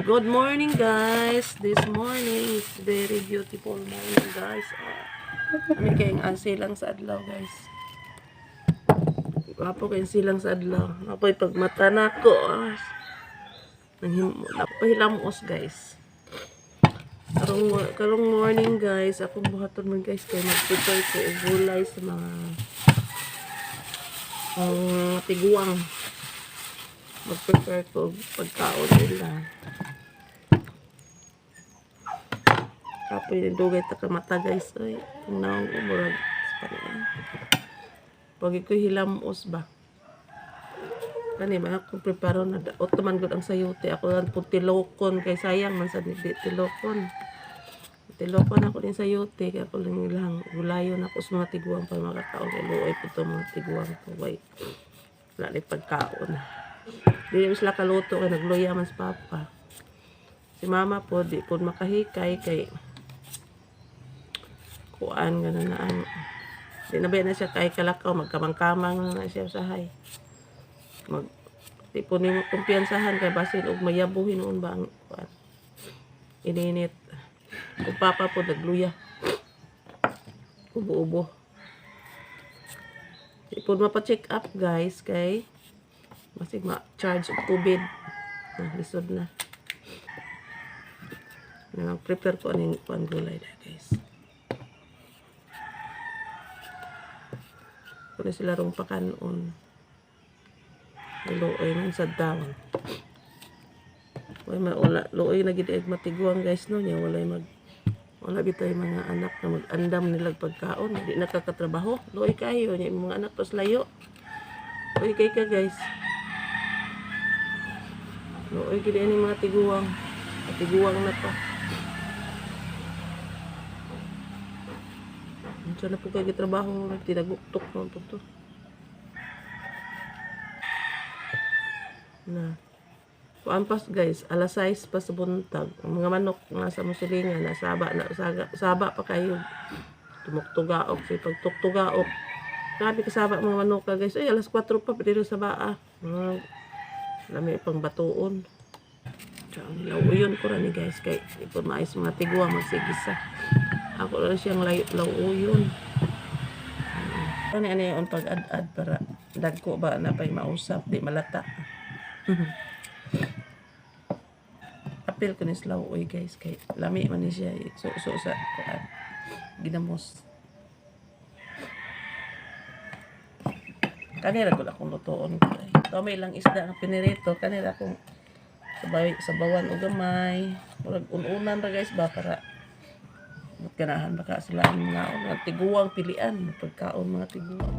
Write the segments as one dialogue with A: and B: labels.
A: Good morning, guys. This morning is very beautiful morning, guys. Ah, kami kayong ang silang sa adlaw, guys. Gwapo kayong silang sa adlaw. Ako'y pagmata na ko. Ah. Napahilamos, guys. Karong morning, guys, akong buhaton man, guys, kay mag-prepare ko og gulay sa mga ang tiguang. Mag-prepare ko og pagkaon nila. Kapoy ni dugay ta ka mata, guys. Ay, kung naong umurag sa kanila. Pag iko'y hilamos ba? Kani man akong preparo na daot naman gud ang sayote. Ako lang pud tilokon kay sayang man sad ni di tilokon. Tilokon ako din sayote kay ako lang ilang gulayon ako sa mga tiguang para makakaon kay luoy pud to mga tiguang ko way. Wala ni pagkaon. Di naman sila kaluto kay nagluya man si papa. Si mama po di po makahikay kay kuan gana na ang di na ba na siya kay kalakaw, magkamang-kamang na na siya usahay. Mag di po nimo kumpiyansahan kay basin og mayabo hinuon ba ang kuan. Ininit. Ug papa po nagluya. Ubo-ubo. Di po mapa-check up, guys, kay basig ma-charge og COVID. Na lisod na. Na prepare ko aning kuan gulay na, guys. Kuno sila rong pakanon. Luoy man sa down. Way maula, luoy na gid eg matiguang, guys, no nya walay mag wala bitay mga anak na mag-andam nila pagkaon, di nakakatrabaho. Luoy kayo nya imong mga anak pas layo. Luoy kay ka, guys. Luoy gid ini mga tiguang. Tiguang na pa. Unsa na po kay gitrabaho, tinaguktok man po to. Na. Kuan pas, guys, alas 6 pa sa buntag. Ang mga manok nga sa musilingan, nasaba na saga, saba pa kayo. Tumuktugaok si pagtuktugaok. Grabe kasaba mga manok ka, guys. Ay, alas 4 pa pero sa baa. Mga lami pang batuon. Tsaka nilauyon ko ra ni, guys, kay di po maayos mga tigwa magsigisa. Ako lang siyang lauyon. Ano ano yung pag-ad-ad para dagko ba na pa'y mausap, di malata. Apil ko ni sa lauoy, guys, kay lami man ni siya so so sa kuan ginamos. Kanira ko akong lutoon ko ay. May lang isda nga pinirito kanira akong sabay sabawan og gamay. Murag un-unan ra, guys, ba para ganahan baka sila ang mga tiguang pilian pagkaon mga tiguang.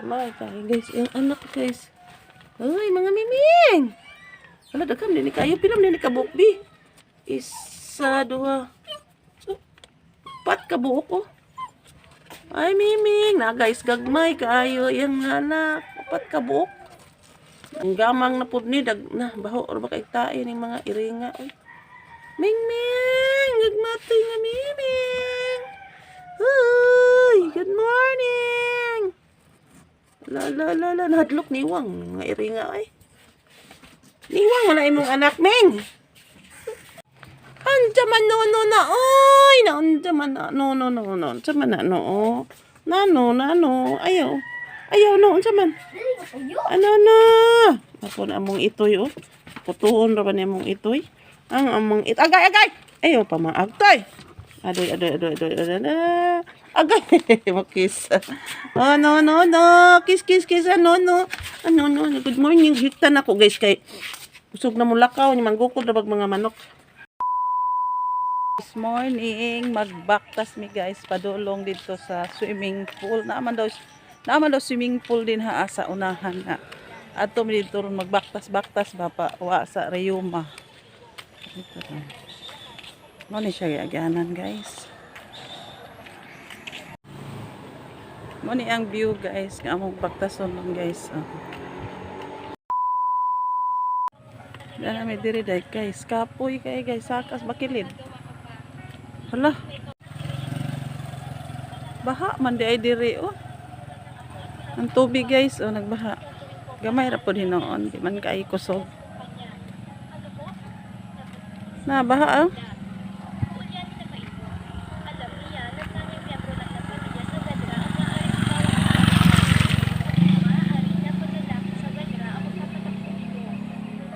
A: Kumain tayo, guys. Yung anak ko, guys. Ay, mga miming! Wala, daghan din ni kayo. Pila man ni kabukbi? Isa, duha. Pat ka buok ko. Ay, miming. Na, guys, gagmay kaayo. Yung anak. Pat ka buok. Ang gamang na pud ni dag na baho or baka itae ning mga iringa oy. Ming ming, gagmatay nga miming. Uy, good morning. La la la la, nahadlok niwang mga iringa ay. Niwang wala imong anak, Ming. Anja man no no na oy, na unja man na no no no no, unsa man na no. Oh. Nano nano, ayaw. Ayaw no, unsa man? Ano na? Ako na among itoy oh. Putuon ra ba ni among itoy? Ang among it agay agay. Ayaw pa maagtay. Adoy adoy adoy adoy adoy. Adoy. Agay mo-kiss. Oh no no no. Kiss kiss kiss. Ano no. Ano no. Good morning. Hiktan ako, guys, kay busog na mo lakaw ni manggukod ra bag mga manok.
B: This morning, magbaktas mi, guys, padulong dito sa swimming pool. Naaman daw swimming pool din ha sa unahan na. Adto mi dito ron magbaktas-baktas ba pa wa sa Rayuma. Ito lang. Mo ni siya giagyanan, guys. Mo ni ang view, guys, nga among baktason lang, guys. Oh. Dana mi diri dai, guys. Kapoy kay, guys, sakas bakilid. Hala. Baha man di ay diri oh. Ang tubig, guys, oh, nagbaha. Gamay ra pod hinuon, di man kay kusog. Na baha oh.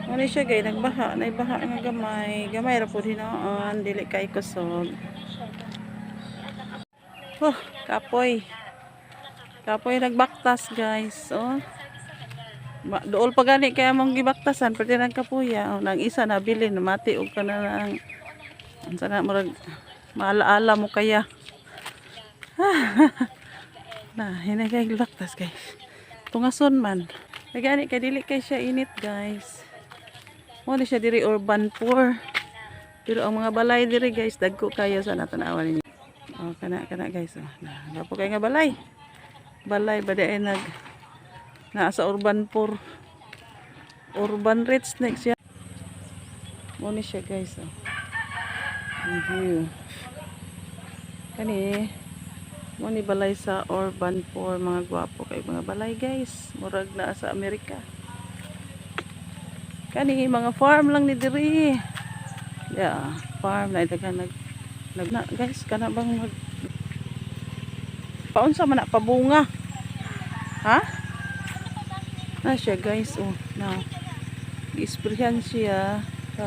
B: Ano siya gay nagbaha, naibaha nga gamay. Gamay ra pod hinuon, dili kay kusog. Oh, kapoy. Kapoy nagbaktas, guys. Oh. Dool pa gani kaya mong gibaktasan pwede nang kapuya. Oh, nang isa nabili namati og kana nang unsa na murag maalaala mo kaya. Na hinay kay gibaktas, guys. Tungason man. Kay gani kay dili kay siya init, guys. Mo ni siya diri urban poor. Pero ang mga balay diri, guys, dagko kayo sa natanawan ninyo. Oh, kana kana, guys. Oh, na, gapo kay nga balay. Balay ba di ay nag naa sa urban poor. Urban rich next siya. Mo ni siya, guys. Oh. Ang view. Kani mo ni balay sa urban poor, mga gwapo kay mga balay, guys. Murag naa sa Amerika. Kani mga farm lang ni diri. Yeah, farm na daghan nag nag na, guys, kana bang mag paunsa man na pabunga? Ha? Na siya, guys, oh, na. Giisprehan siya sa.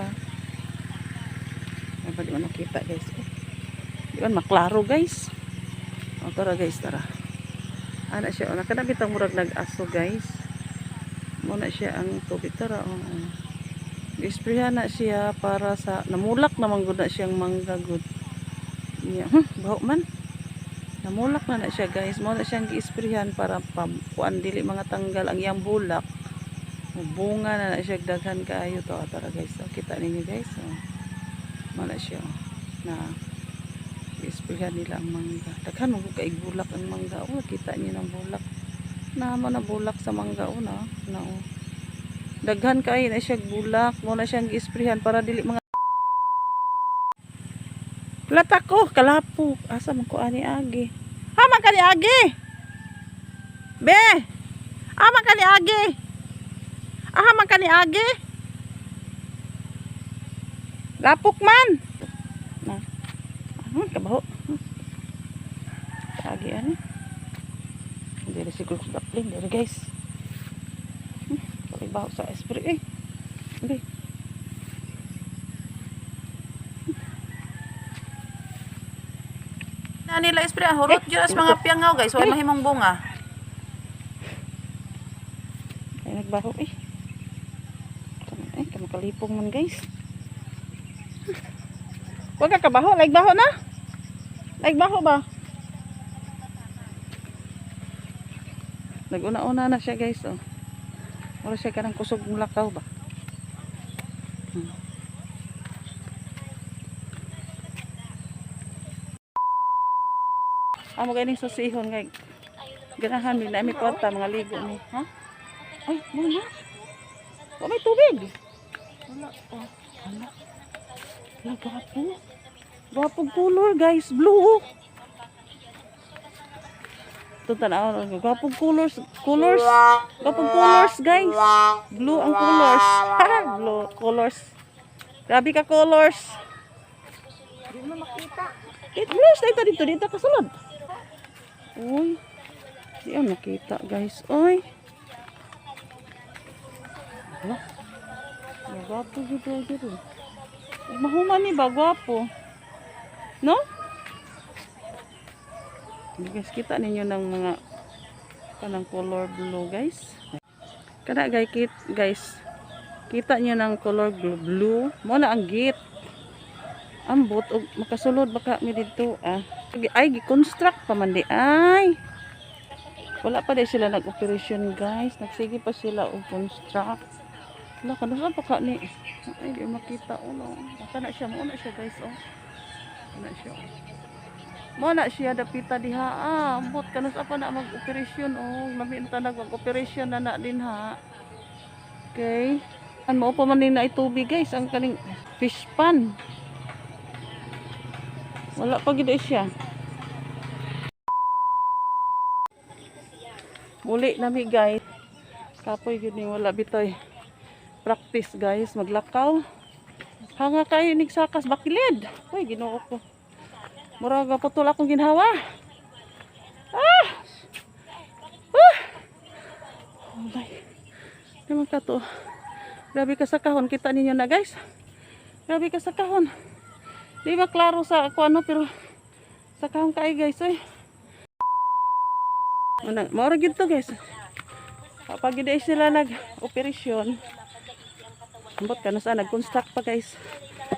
B: Ay, ba, di man nakita, guys. Oh. Di man maklaro, guys. Oh, tara, guys, tara. Ana siya, oh, kana bitang murag nag-aso, guys. Muna siya ang tubig, tara, oh. Oh. Giisprehan na siya para sa namulak naman gud na siyang mangga gud. Niya, baho man. Namulak na na siya, guys. Mo na siyang giisprehan para kuan dili mga tanggal ang iyang bulak. Bunga na na siya daghan kaayo to. Ah, tara, guys. Oh, kita ninyo, guys. Oh. Mo na siya. Oh. Na giisprehan nila ang mangga. Daghan mo kay bulak ang mangga. Oh, kita niyo ng bulak. Na mo na bulak sa mangga oh na. Na oh. Daghan kaayo na siya bulak. Mo na siyang giisprehan para dili mga Plata ko, kalapo. Asa man ko ani agi? Hama ka ni agi? Be! Ama ka ni agi? Aha man ka ni agi? Lapok man. Na. Ah, kabaho. Agi ani. Dili siguro sa daplin, dili, guys. Baho sa esprit eh. Hindi.
A: Na nila esprit ang hurot jud as mga piangaw, guys, wala mahimong bunga.
B: Ay, nagbaho eh. Ay, kamakalipong man, guys. Huwag ka kabaho. Like baho na. Like baho ba? Naguna-una na siya, guys. Oh. Wala siya kanang kusog ng lakaw ba? Amo ganing susihon kay ganahan mi na mi kwarta mga ligo ni. Ha? Ay, muna. Wa may tubig. Wala. Oh, wala. Wala, gwapo. Gwapo color, guys. Blue. Ito tanaw. Gwapo colors. Colors. Gwapo colors, guys. Blue ang colors. Blue colors. Grabe ka colors.
A: Di mo makita.
B: It blues na ito dito dito kasulod. Uy. Di ako nakita, guys. Uy. Hala. Ang gwapo gito gito. Mahuman ni ba gwapo? No? Guys, kita ninyo ng mga kanang color blue, guys. Kada guys, guys. Kita niyo ng color blue, blue. Mo na ang gate. Ambot og makasulod baka mi didto ah. Ay, gi-construct pa man di ay. Wala pa di sila nag-operation, guys. Nagsige pa sila og construct. Wala ka nasa pa ka ni. Ay, di makita uno. Baka na siya, mo na siya, guys, oh. Mo na siya, oh. Mo na siya dapita diha. Ah, ambot kanus-a pa na mag-operasyon, oh. Lami ta nag mag-operasyon na na din ha. Okay. An mo pa man ni na tubig, guys, ang kaning fish pan. Wala pa gid siya. Muli nami, guys. Kapoy gid ni, wala bitoy. Practice, guys, maglakaw. Hanga kayo nigsakas bakilid. Uy, Ginoo ko. Murag putol akong ginhawa. Ah! Ah! Ulay. Naman ka to. Grabe ka sa kahon. Kita ninyo na, guys. Grabe ka sa kahon. Di ba klaro sa ako ano, pero sa kahon kayo, guys. Oy. Ano, mao gyud to, guys. Kapag hindi sila nag-operasyon, ambot ka na sa nag-construct pa, guys.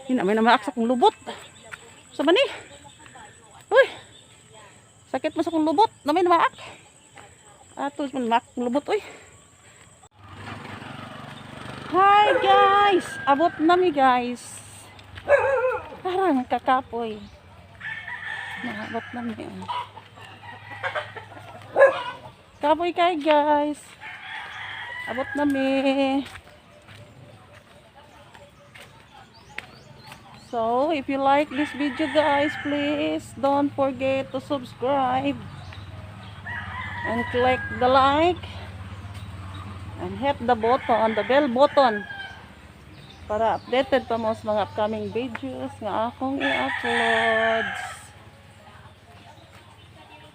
B: Hindi na may namaak sa kong lubot. Sa mani? Uy! Sakit mo sa kong lubot. Na may namaak. Ato, man maak kong lubot. Uy! Hi, guys! Abot nami, guys. Parang kakapoy. Naabot nami. Oh. Kapoy kay, guys. Abot nami. So, if you like this video, guys, please don't forget to subscribe and click the like and hit the button, the bell button, para updated pa mo sa mga upcoming videos nga akong i-uploads.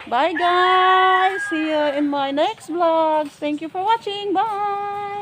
B: Bye, guys! See you in my next vlogs. Thank you for watching. Bye!